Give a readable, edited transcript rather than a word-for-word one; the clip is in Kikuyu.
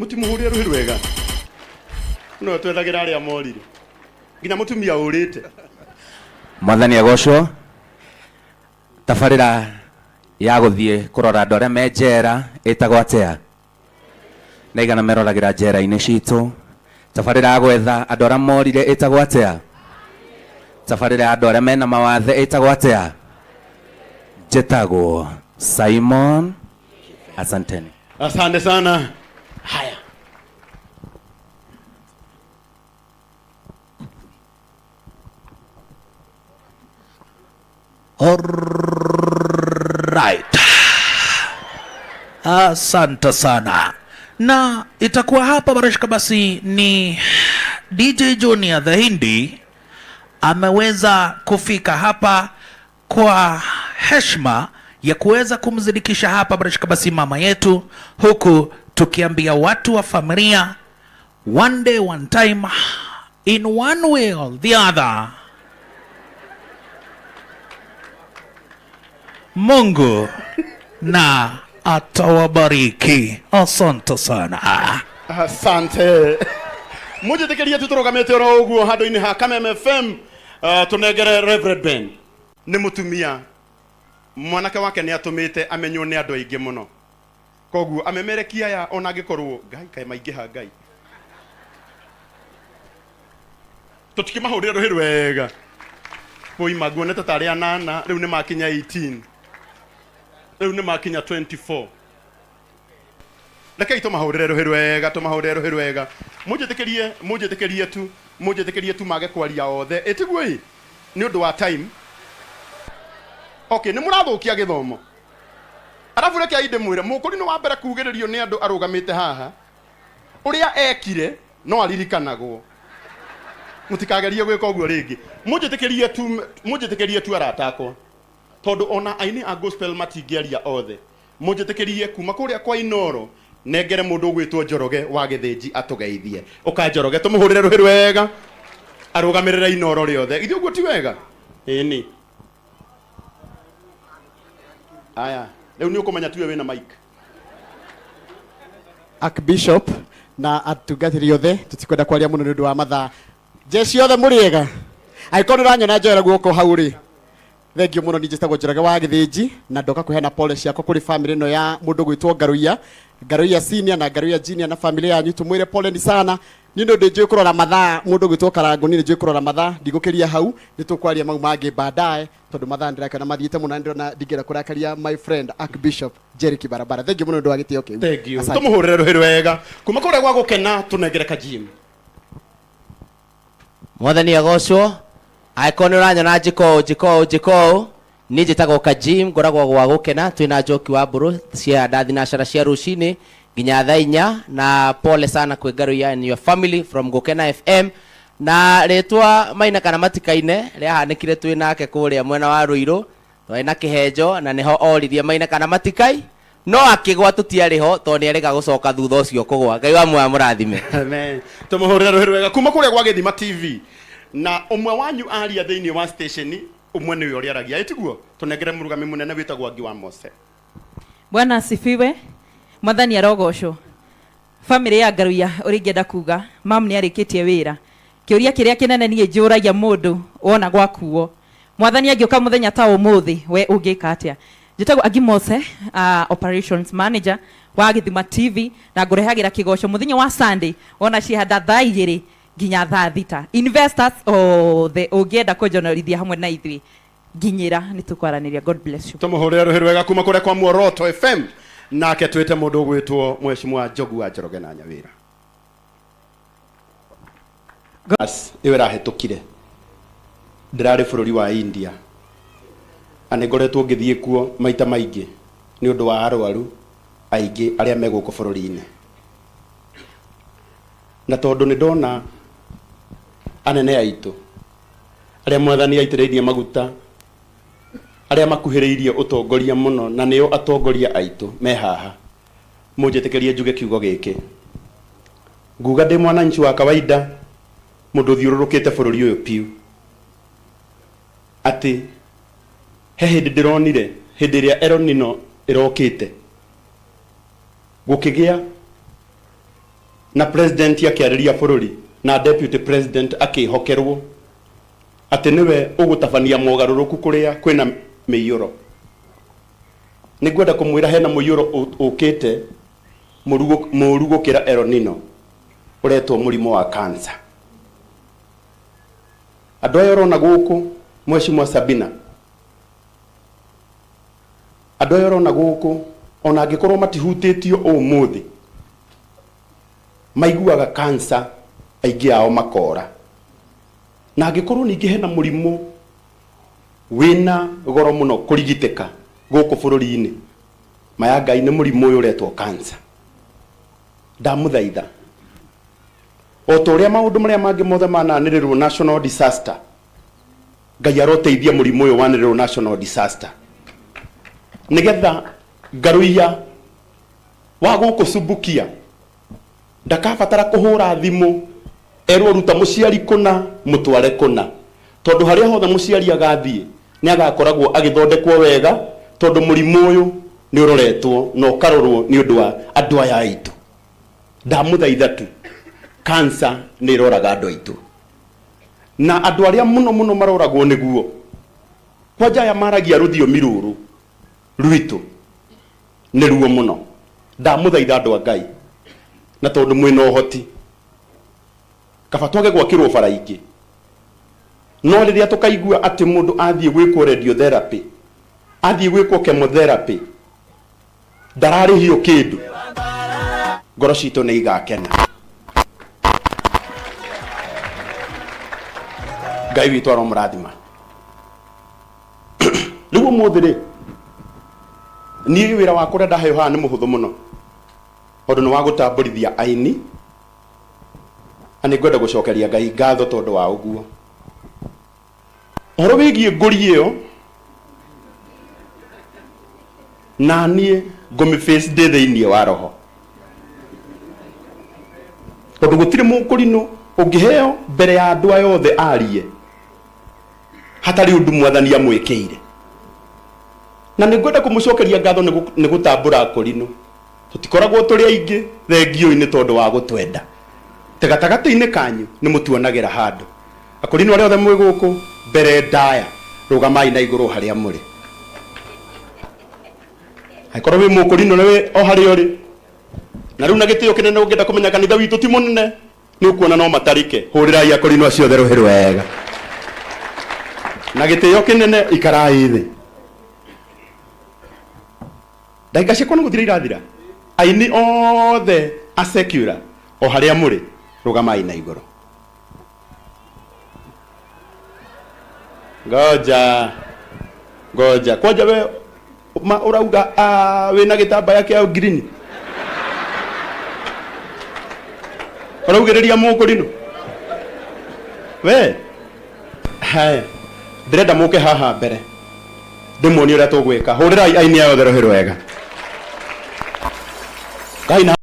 Mũtimũhũrĩre rũhĩ rwega. No twethagĩra arĩa morire. Nginya mũtumia ũrĩte. Mwathani agocwo. Tabarĩra ya gũthiĩ kũrora andũ arĩa me njera ĩtagwo atĩa? Na igana meroragĩra njera-inĩ citũ. Tabarĩra ya gwetha andũ arĩa morire ĩtagwo atĩa? Tabarĩra ya andũ arĩa mena mawathe ĩtagwo atĩa? Njĩtagwo Simon. Asanteni. Asante sana. Haya. Alright. Asante sana, na itakuwa hapa barashika. Basi ni DJ Junior the Hindi ameweza kufika hapa kwa heshima ya kuweza kumzidikisha hapa barashika basi mama yetu, huku tukiambia watu wa familia one day one time in one way or the other, Mungu na atawabariki. Asante sana. Asante. Mũnjĩtĩkĩrie tu tũrũgamĩte oro ũguo handũ-inĩ ha Kameme FM, tũnengere Reverend Ben. Nĩ mũtumia mwanake wake nĩ atũmĩte amenywo nĩ andũ aingĩ mũno, koguo amemerekia aya ona angĩkorwo Ngai kaĩ maingĩha Ngai tũtikĩmahũrĩre rũhĩ rwega kũima nguonete tarĩ anana rĩu nĩ makinya 18 rĩu nĩ makinya 24. Rekei tũmahũrĩre rũhĩ rwega, tũmahũrĩre rũhĩ rwega. Mũnjĩtĩkĩrie, mũnjĩtĩkĩrie tu, mũnjĩtĩkĩrie tu mage kwaria othe. Ĩtiguo ĩ? Nĩ ũndũ wa time. Okay, nĩ mũrathũkia gĩthomo. Arabu rekei ndĩmwĩre, mũkũrinũ wa mbere kugĩrĩrio nĩ andũ arũgamĩte haha, ũrĩa ekire no aririkanagwo. Mũtikagerie gwĩka ũguo rĩngĩ. Mũnjĩtĩkĩrie tu, mũnjĩtĩkĩrie tu arata akwa. Tondũ ona aini a gospel matingĩaria othe. Mũnjĩtĩkĩrie kuma kũrĩa kwa Inoro nengere mũndũ ũgwĩtwo Njoroge wa Gĩthĩnji atũgeithie. Ũka Njoroge tũmũhũrĩre rũhĩ rwega arũgamĩrĩre Inoro rĩothe. Githĩ ũguo ti wega? Ĩni. Aya, rĩu nĩ ũkũmenya tiwe wĩna mic. Archbishop na atungatĩri othe, tutikwenda kwaria mũno nĩ ũndũ wa mathaa. Jeshi othe mũrĩega? Angĩkorwo nĩ ũranyona njoera guoko hau rĩ, thengio mũno. Niĩ njĩtagwo Njoroge wa Gĩthĩnji na ndoka kũheana pole ciakwa kũrĩ family ĩno ya mũndũ gwĩtwo Ngaruiya, Ngaruiya senior na Ngaruiya junior na family yanyu, tũmwĩre pole ni sana. Niĩ nĩ ũndũ njũĩ kũrora mathaa, mũndũ gwĩtwo Karangũ, niĩ nĩ njũĩ kũrora mathaa, ndigũkĩria hau, nĩ tũkwaria mau mangĩ baadaye tondũ mathaa ndĩrakĩona mathiĩte mũno na ndĩrona ndingĩenda kũrakaria my friend Archbishop Jerry Kibarabara. Thank you mũno nĩ ũndũ wa gĩtĩo kĩu. Thank you. Asante. Tũmũhũrĩre rũhĩ rwega kuma kũrĩa gwa gũkena tũnengere Kajim. Mwathani agocwo. Angĩkorwo nĩ ũranyona njĩka ũũ njĩka ũũ njĩka ũũ, niĩ njĩtagwo Kajim, ngoragwo gwa gũkena. Twĩna Njoki wa Mbũrũ cia ndathinacara cia rũcinĩ nginya thaa inya, na pole sana kwĩ Ngaruiya and your family from Gũkena FM. Na rĩtwa Maina kana Matikaine rĩahanĩkire twĩ nake kũrĩa mwena wa Ruiru, twarĩ na kĩhenjo na nĩho oririe Maina kana Matikai, no akĩgwa tũtiarĩ ho tondũ nĩ erĩga gũcoka thutha ũcio kũgwa. Ngai wa muoyo amũrathime. Amen. Tũmũhũrĩre rũhĩ rwega kuma kũrĩa gwa Gĩthima TV. Na ũmwe wanyu aria thĩinĩ wa station, ũmwe nĩwe ũrĩa aragia. Ĩtiguo? Tũnengere mũrũgami mũnene wĩtagwo Angi wa Mose. Bwana asifiwe. Mwathani arogocwo. Family ya Ngaruiya ũrĩa ingĩenda kuga, mam nĩ arĩkĩtie wĩra. Kĩũria kĩrĩa kĩnene niĩ njũragia mũndũ wona gwakuo, Mwathani angĩũka mũthenya ta ũmũthĩ, we ũngĩka atĩa? Njĩtagwo Angi Mose, operations manager wa Gĩthima TV, na ngũrehagĩra kĩgoco mũthenya wa Sunday wona ciehanda thaa igĩrĩ nginya thaa thita. Investors othe ũngĩenda kũnjonorithia hamwe na ithuĩ, nginyĩra nĩ tũkwaranĩria. God bless you. Tũmũhũrĩre rũhĩ rwega kuma kũrĩa kwa Muoroto FM, nake twĩte mũndũ ũgwĩtwo Mheshimiwa Njogu wa Njoroge na Nyawĩra. Gas ĩyo ĩrahĩtũkire ndĩrarĩ bũrũri wa India na nĩ ngoretwo ngĩthiĩ kuo maita maingĩ nĩ ũndũ wa arwaru aingĩ arĩa me gũkũ bũrũri-inĩ, na tondũ nĩ ndona anene aitũ arĩa mwathani aitĩrĩirie maguta, arĩa makuhĩrĩirie ũtongoria mũno na nĩo atongoria aitũ me haha, mũnjĩtĩkĩrie njuge kiugo gĩkĩ. Nguga ndĩ mwananchi wa kawaida, mũndũ ũthiũrũrũkĩte bũrũri ũyũ piũ, atĩ he hĩndĩ ndĩronire hĩndĩ ĩrĩa El Nino ĩrokĩte gũkĩgĩa Na president akĩarĩria bũrũri na deputy president akĩhokerwo atĩ nĩwe ũgũtabania mogarũrũku kũrĩa kwĩna mĩiyũro. Nĩngwenda kũmwĩra hena mũiyũro ũkĩte mũru gũkĩra El Nino, ũretwo mũrimũ wa cancer. Andũ aya ũrona gũkũ, Mheshimiwa Sabina, andũ aya ũrona gũkũ ona angĩkorwo matihutĩtio ũmũthĩ, maiguaga cancer aingĩ ao makora. Na angĩkorwo ningĩ hena mũrimũ wĩna goro mũno kũrigitĩka gũkũ bũrũri-inĩ, maya Ngai nĩ mũrimũ ũyũ ũretwo cancer. Ndamũthaitha o ta ũrĩa maũndũ marĩa mangĩ mothe mananĩrĩrwo national disaster, Ngai aroteithia mũrimũ ũyũ wanĩrĩrwo national disaster, nĩgetha ngaruiya wa gũkũ Subukia ndakabatara kũhũra thimũ erwo ruta mũciari kũna mũtware kũna, tondũ harĩa hothe mũciari agathiĩ nĩ agakoragwo agĩthondekwo wega, tondũ mũrimũ ũyũ nĩ ũroretwo na ũkarorwo nĩ ũndũ wa andũ aya aitũ. Ndamũthaitha tu, cancer nĩ ĩroraga andũ aitũ, na andũ arĩa mũno mũno maroragwo nĩguo kwanja aya maragia rũthiomi rũrũ rwitũ nĩ ruo mũno. Ndamũthaitha andũ a Ngai, na tondũ mwĩna ũhoti kaba twage gwakĩrwo bara ingĩ, no rĩrĩa tũkaigua atĩ mũndũ athiĩ gwĩkwo radiotherapy, athiĩ gwĩkwo chemotherapy, ndararĩhio kĩndũ, ngoro citũ nĩ igakena. Ngai witũ aromũrathima. Rĩu ũmũthĩ rĩ, niĩ wĩra wakwa ũrĩa ndaheo haha nĩ mũhũthũ mũno, tondũ nĩ wa gũtambũrithia aini, na nĩ ngwenda gũcokeria Ngai ngatho tondũ wa ũguo. Ũhoro wĩgiĩ ngũri ĩyo, na niĩ ngũmĩ face ndĩ thĩinĩ wa roho, tondũ gũtirĩ mũkũrinũ ũngĩheo mbere ya andũ aya othe arie hatarĩ ũndũ mwathani amwĩkĩire. Na nĩ ngwenda kũmũcokeria ngatho nĩ gũtambũra akũrinũ. Tũtikoragwo tũrĩ aingĩ thengio-inĩ tondũ wa gũtwenda, te gatagatĩ-inĩ kanyu nĩ mũtuonagĩra handũ. Akũrinũ arĩa othe mwĩ gũkũ mbere ndaya, rũgamai na igũrũ harĩa mũrĩ. Angĩkorwo wĩ mũkũrinũ na wĩ o harĩa ũrĩ, na rĩu na gĩtĩo kĩnene ũngĩenda kũmenya kanitha witũ ti mũnene, nĩ ũkuona no matarĩke. Hũrĩrai akũrinũ acio othe rũhĩ rwega na gĩtĩo kĩnene, ikarai thĩ. Ndagĩka ciakwa nĩ gũthira irathira. Aini othe a secular o harĩa mũrĩ, rũgamai na igũrũ. Ngoja ngoja kwanja, we ma ũrauga wĩna gĩtambaya kĩa green, ũraugĩrĩria mũkũrinũ we. Haya, ndĩrenda mũke haha mbere ndĩmuonie ũrĩa tũgwĩka. Hũrĩrai aini aya othe rũhĩ rwega. Ngai na